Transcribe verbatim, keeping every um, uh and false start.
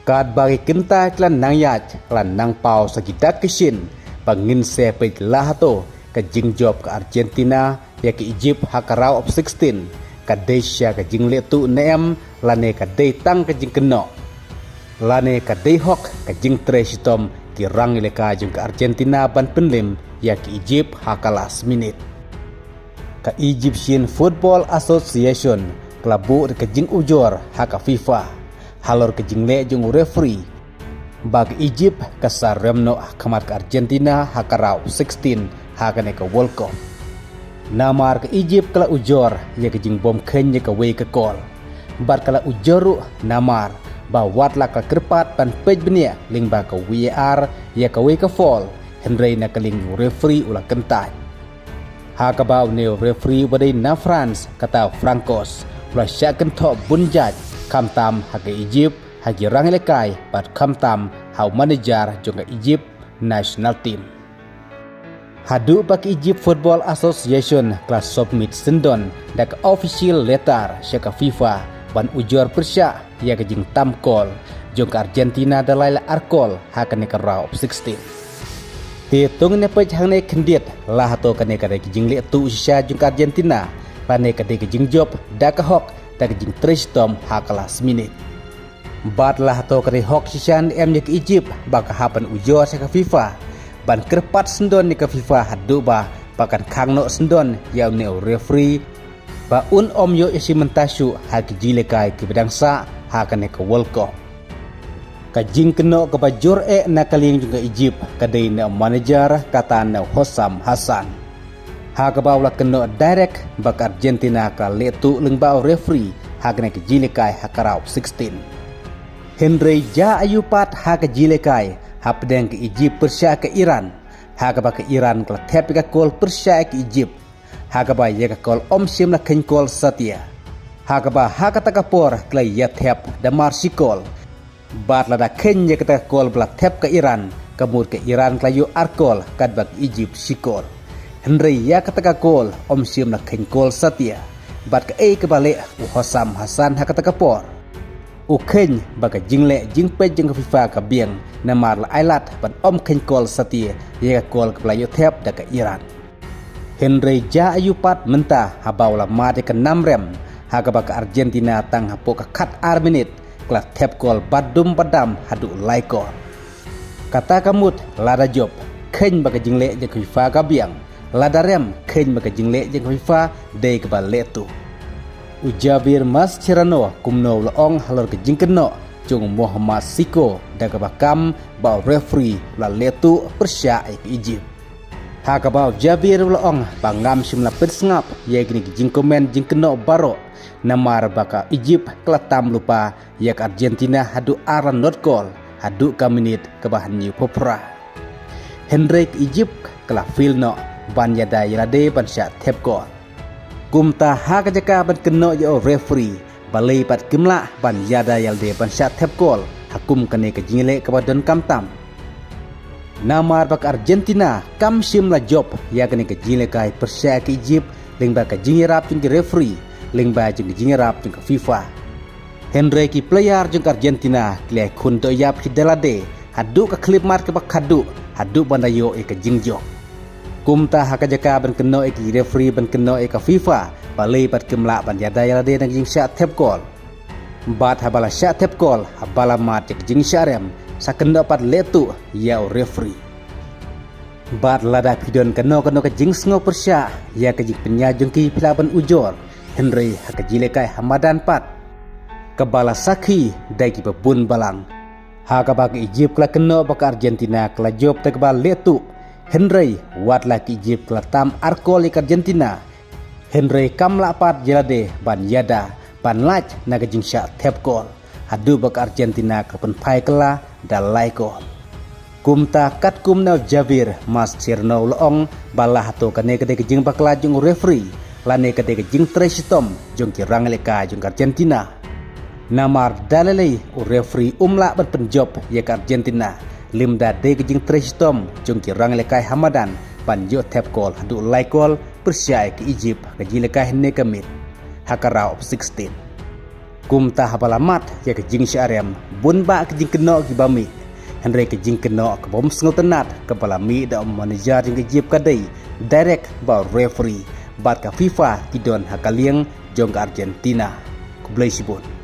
Katba ki kynta ki la nang ïaid, la nang paw sa ki dak ki shin ba ngin sa peit la hato ka jingjop ka Argentina ïa ka Egypt ha ka round of sixteen, ka dei shisha ka jinglehtuh ne em, lane ka dei tang ka jingkynnoh, lane ka dei hok ka jingtrei shitom ki rangïalehkai jong ka Argentina ban pynlem ïa ka Egypt ha ka last minute. Ka Egyptian Football Association ka la buh da ka jingujor ha ka FIFA halor ka jingleh jong u referee ba ka Egypt ka sa rem noh ha khmat ka Argentina ha ka round sixteen ha kane ka World Cup. Namar ka Egypt ka la ujor ïa ka jingbym kheiñ ïa kawei ka kol, bad ka la ujor ruh namar ba wat la ka kyrpad ban peit bniah lyngba ka VAR ïa kawei ka foul, hynrei na ka liang u referee u la kyntait. Ha kaba une u referee uba dei na France, kata u Francois, u la shah kynthoh bun jait, khamtam ha ka Egypt, ha ki rangïalehkai, bad khamtam ha u manager jong ka Egypt national team. Haduh ba ka Egypt Football Association ka la submit syndon da ka official letter sha ka FIFA ban ujor pyrshah ïa ka jingtam kol jong ka Argentina da lai la ar kol ha kane ka round of sixteen. Te to ngin ïa peit hangne khyndiat, la hato kane ka dei ka jinglehtuh shisha jong ka Argentina, lane ka dei ka jingjop da ka hok da ka jingtrei shitom ha ka last minute. Bad la hato ka dei hok shisha ne em ïa ka Egypt ba ka hap ban ujor sha ka FIFA ban kyrpad syndon ïa ka FIFA haduh ba, ba kan khang noh syndon ïa une u referee ba un ym ïoh ïashim bynta shuh ha ki jingïalehkai kiba dang sah ha kane ka World Cup. Ka jingkynnoh kaba jur eh na ka liang jong ka Egypt ka dei na u manager kata na u Hossam Hassan, ha kaba u la kynnoh direct ba ka Argentina ka la lehtuh lyngba u referee ha kane ka jingïalehkai ha ka round of sixteen. Hynrei jia aïu pat ha ka jingïalehkai hapdeng ka Egypt pyrshah ka Iran, ha kaba ka Iran ka la thep ïa ka kol pyrshah ïa ka Egypt, ha kaba ïa ka kol ym shym la kheiñ kol satia, ha kaba ha kata ka por ka la ïa thep da mar shi kol. Bad lada kheiñ ïa kata ka kol ba la thep ka Iran, ka mut ka Iran ka la ïoh ar kol katba ka Egypt shi kol. Hynrei ïa kata ka kol ym shym la kheiñ kol satia. Bad kaei kaba leh u Hossam Hassan ha kata ka por? U kheiñ ba ka jingleh jingpeit jong ka FIFA ka biang, namar la ailad ban ym kheiñ kol satia ïa ka kol kaba la ïoh thep da ka Iran. Hynrei jia aïu pat mynta haba u la mad ïa ka nam rem, ha kaba ka Argentina tang hapoh ka khat ar minit ka la thep kol badum badam haduh lai kol. Kata ka mut lada jop, kheiñ ba ka jingleh jong ka FIFA ka biang. Lada rem, kheiñ ba ka jingleh jong ka FIFA dei kaba lehtuh. U Javier Mascherano kumno u la ong halor ka jingkynnoh jong u Mohammad Siko da kaba kam ba u referee u la lehtuh pyrshah ïa ka Egypt. Ha kaba u Javier u la ong ba ngam shym la pynsngap ïa kine ki jingkomen jingkynnoh baroh, namar ba ka Egypt ka la tam lypa ïa ka Argentina haduh ar la not kol haduh ka minit kaba hynñiew phew phra. Hynrei ka Egypt ka la fail noh ban ïada ïa lade ban shah thep kol. Kumta ha ka jaka ban kynnoh ïa u referee, balei pat kim lah ban ïada ïa lade ban shah thep kol ha kum kane ka jingïaleh kaba donkam tam? Namar ba ka Argentina kam shym la jop ïa kane ka jingïalehkai pyrshah ïa ka Egypt lyngba ka jingïarap jong ki referee, lyngba jong ka jingïarap jong ka FIFA. Hynrei ki player jong ka Argentina ki la ïakhun doh ïap hi da lade haduh ka khyllipmat kaba khatduh haduh ban da ïoh ïa ka jingjop. Kumta ha ka jaka ban kynnoh ïa ki referee, ban kynnoh ïa ka FIFA, balei pat kim lah ban ïada ïa lade na ka jingshah thep kol? Bad haba la shah thep kol, haba la mad ïa ka jingshah rem, sa kynnoh pat lehtuh ïa u referee. Bad lada phi don kano kano ka jingsngew pyrshah ïa ka jingpynïaid jong ki, phi lah ban ujor. Hynrei ha ka jingïalehkai ha madan pat, kaba la sakhi da kiba bun balang, ha kaba ka Egypt ka la kynnoh ba ka Argentina ka la jop da kaba lehtuh, hynrei wat la ka Egypt ka la tam ar kol ïa ka Argentina, hynrei kam lah pat ïa lade ban ïada, ban lait na ka jingshah thep kol, haduh ba ka Argentina ka pynphai kylla da lai kol. Kumta katkum na u Javier Mascherano u la ong ba la hato kane ka dei ka jingbakla jong u referee, lane ka dei ka jingtrei shitom jong ki rangïalehkai jong ka Argentina. Namar da lei lei u referee um lah ban pynjop ïa ka Argentina, lymda dei ka jingtrei shitom jong ki rangïalehkai ha madan ban ïoh thep kol haduh lai kol pyrshah ïa ka Egypt ha ka jingïalehkai hynne ka miet ha ka round of sixteen. Kumta haba la mat ïa ka jingshah rem, bun bah ka jingkynnoh kiba mih. Hynrei ka jingkynnoh ka bym sngewtynnat kaba la mih da u manager jong ka Jeep ka dei direct bad u referee bad ka FIFA ki don ha ka liang jong ka Argentina. Khublei shibun.